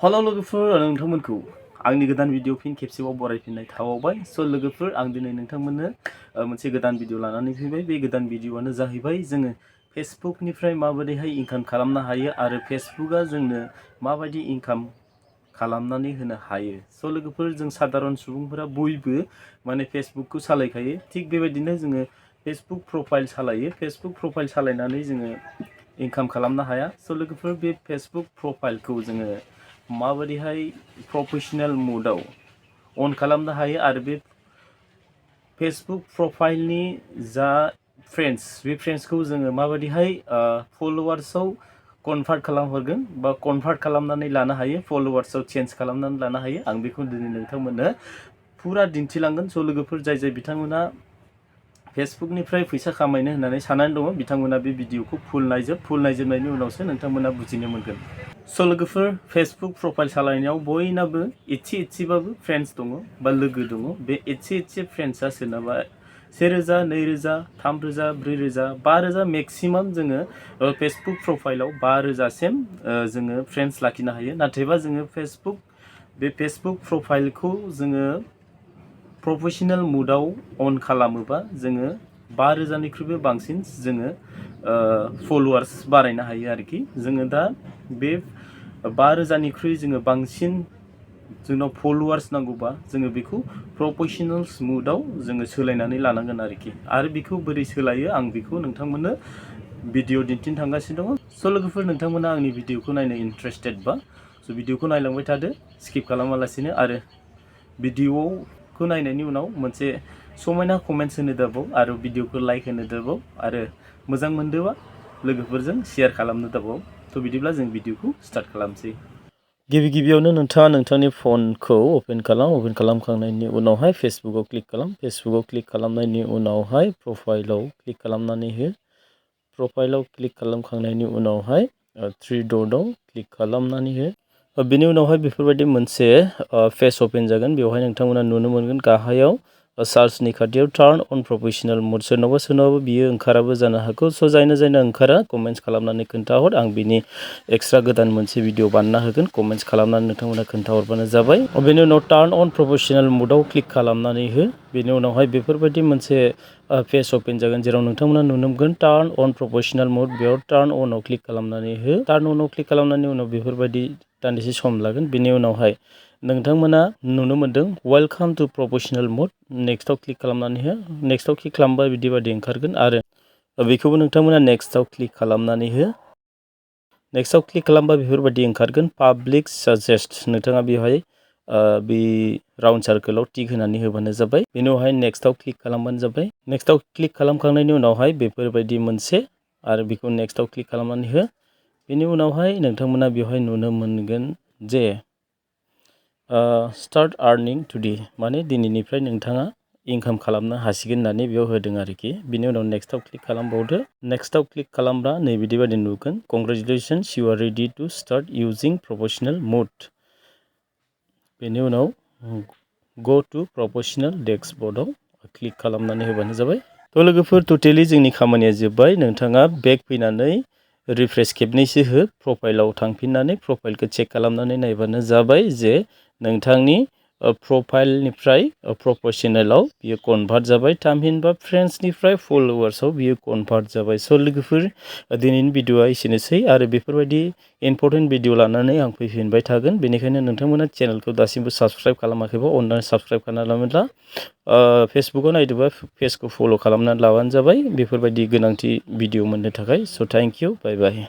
hello लोगोफोर नोंथांमोनखौ आंनि गोदान भिडिअ फिन खेबसेबाव बरायफिननाय थाबावबाय स' लोगोफोर आं दिनै नोंथांमोननो मोनसे गोदान भिडिअ लानानै फैबाय बे गोदान भिडिअआनो जाहैबाय जोङो फेसबुकनिफ्राय माबायदिहाय इनकाम खालामनो हायो आरो फेसबुकआ जोंनो माबायदि इनकाम खालामनानै होनो हायो स' लोगोफोर जों साधारन सुबुंफोरा बयबो माने फेसबुकखौ सालायखायो थिग बेबायदिनो जोङो फेसबुक प्रफाइल सालायो फेसबुक प्रफाइल सालायनानै जोङो इनकाम खालामनो हाया स' लोगोफोर बे फेसबुक प्रफाइलखौ जोङो माबायदिहाय प्रफेशनेल मोडआव अन खालामनो हायो आरो बे फेसबुक प्रफाइलनि जा फ्रेन्ड्स बे फ्रेन्ड्सखौ जोङो माबायदिहाय फलोवार्सआव कनभार्ट खालामहरगोन बा कनभार्ट खालामनानै लानो हायो फलोवार्सआव चेन्ज खालामनानै लानो हायो आं बेखौ दिनै नोंथांमोननो पुरा दिन्थिलांगोन स' लोगोफोर जाय बिथांमोना फेसबुकनिफ्राय फैसा खामायनो होननानै साननानै दङ बिथांमोना बे भिडिअखौ फुल नायजोबनायनि उनावसो नोंथांमोना बुजिनो मोनगोन स' लोगोफोर फेसबुक प्रफाइल सालायनायाव बयनाबो एसेबाबो फ्रेन्ड्स दङ बा लोगो दङ बे एसे फ्रेन्ड्सआ सोरनाबा 1000 2000 3000 4000 5000 मेक्सिमाम जोङो फेसबुक प्रफाइलाव 5000 सिम जोङो फ्रेन्ड्स लाखिनो हायो नाथायबा जोङो बे फेसबुक प्रफाइलखौ जोङो प्रफेशनेल मोडआव अन खालामोबा जोङो 5000 निख्रुइबो बांसिन जोङो फलोवार्स बारायनो हायो आरोखि जोङो दा बे 5000 निख्रुइ जोङो बांसिन जोंनाव फलोवार्स नांगौबा जोङो बेखौ प्रफेशनेल मोडआव जोङो सोलायनानै लानांगोन आरोखि आरो बेखौ बोरै सोलायो आं बेखौ नोंथांमोननो भिडिअ दिन्थिनो थांगासिनो दङ स' लोगोफोर नोंथांमोना आंनि भिडिअखौ नायनो इन्ट्रेस्टेड बा स' भिडिअखौ नायलांबाय थादो स्किप खालामालासिनो आरो भिडिअखौ नायनायनि उनाव मोनसे समायना कमेन्ट्स होनो दाबाव आरो भिडिअखौ लाइक होनो दाबाव आरो मोजां मोनदोंबा लोगोफोरजों शेयार खालामनो दाबाव थ' बिदिब्ला जों भिडिअखौ स्टार्ट खालामसै गिबियावनो नोंथाङा नोंथांनि फनखौ अपेन खालामखांनायनि उनावहाय फेसबुकआव क्लिक खालामनायनि उनावहाय प्रफाइलाव क्लिक खालामनानै हो प्रफाइलाव क्लिक खालामखांनायनि उनावहाय 3 डटआव क्लिक खालामनानै हो बेनि उनावहाय बेफोरबायदि मोनसे पेज अपेन जागोन बेवहाय नोंथांमोना नुनो मोनगोन गाहायाव सार्चनि खाथियाव टार्न अन प्रफेशनेल मोड सोरनावबा बियो ओंखाराबो जानो हागौ स' जायनो ओंखारा कमेन्ट्स खालामनानै खोन्थाहर आं बिनि एक्सट्रा गोदान मोनसे भिडिअ बानायना होगोन कमेन्ट्स खालामनानै नोंथांमोना खोन्थाहरबानो जाबाय बेनि उनाव टार्न अन प्रफेशनेल मोडआव क्लिक खालामनानै हो बेनि उनावहाय बेफोरबायदि मोनसे पेज अपेन जागोन जेराव नोंथांमोना नुनो मोनगोन टार्न अन प्रफेशनेल मोड बेयाव टार्न अनआव क्लिक खालामनानै हो टार्न अनआव क्लिक खालामनायनि उनाव बेफोरबायदि दान्दिसे सम लागोन बेनि उनावहाय नोंथांमोना नुनो मोनदों वेलकाम टु प्रफेशनेल मोड नेक्स्टआव क्लिक खालामनानै हो नेक्स्टआव क्लिक खालामबा बिदि ओंखारगोन आरो बेखौबो नोंथांमोना नेक्स्टआव क्लिक खालामनानै हो नेक्स्टआव क्लिक खालामबा बेफोरबायदि ओंखारगोन पाब्लिक साजेस्ट नोंथाङा बेवहाय बे राउन्ड सार्कोलाव टिक होनानै होबानो जाबाय बेनि उनावहाय नेक्स्टआव क्लिक खालामबानो जाबाय नेक्स्टआव क्लिक खालामखांनायनि उनावहाय बेफोरबायदि मोनसे आरो बेखौ नेक्स्टआव क्लिक खालामनानै हो बेनि उनावहाय नोंथांमोना बेवहाय नुनो मोनगोन जे स्टार्ट आर्निं टुडे माने दिनैनिफ्राय नोंथाङा इनकाम खालामनो हासिगोन होननानै बेयाव होदों आरोखि बिनि उनाव नेक्स्टआव क्लिक खालामबावदो नेक्स्टआव क्लिक खालामब्ला नैबिदि नुगोन congratulations you are ready to start using professional mode बेनि उनाव गो टु प्रफेशनेल डेस्कबर्डआव क्लिक खालामनानै होबानो जाबाय थ' लोगोफोर टटेलि जोंनि खामानिया जोब्बाय नोंथाङा बेक फैनानै रिफ्रेश खेबनैसो हो प्रफाइलाव थांफिननानै प्रफाइलखौ चेक खालामनानै नायबानो जाबाय जे नोंथांनि प्रफाइलनिफ्राय प्रफेशनेलाव बियो कनभार्ट जाबाय थामहिनबा फ्रेन्ड्सनिफ्राय फलोवार्सआव बियो कनभार्ट जाबाय स' लोगोफोर दिनैनि भिडिअआ एसेनोसै आरो बेफोरबायदि इम्परटेन्ट भिडिअ लानानै आं फैफिनबाय थागोन बेनिखायनो नोंथांमोना चेनेलखौ दासिमबो साबस्क्राइब खालामाखैबा अननानै साबस्क्राइब खालामना लायोब्ला फेसबुकाव नायदोंबा पेजखौ फल' खालामनानै लाबानो जाबाय बेफोरबायदि गोनांथि भिडिअ मोननो थाखाय स' थेंक इउ बाय बाय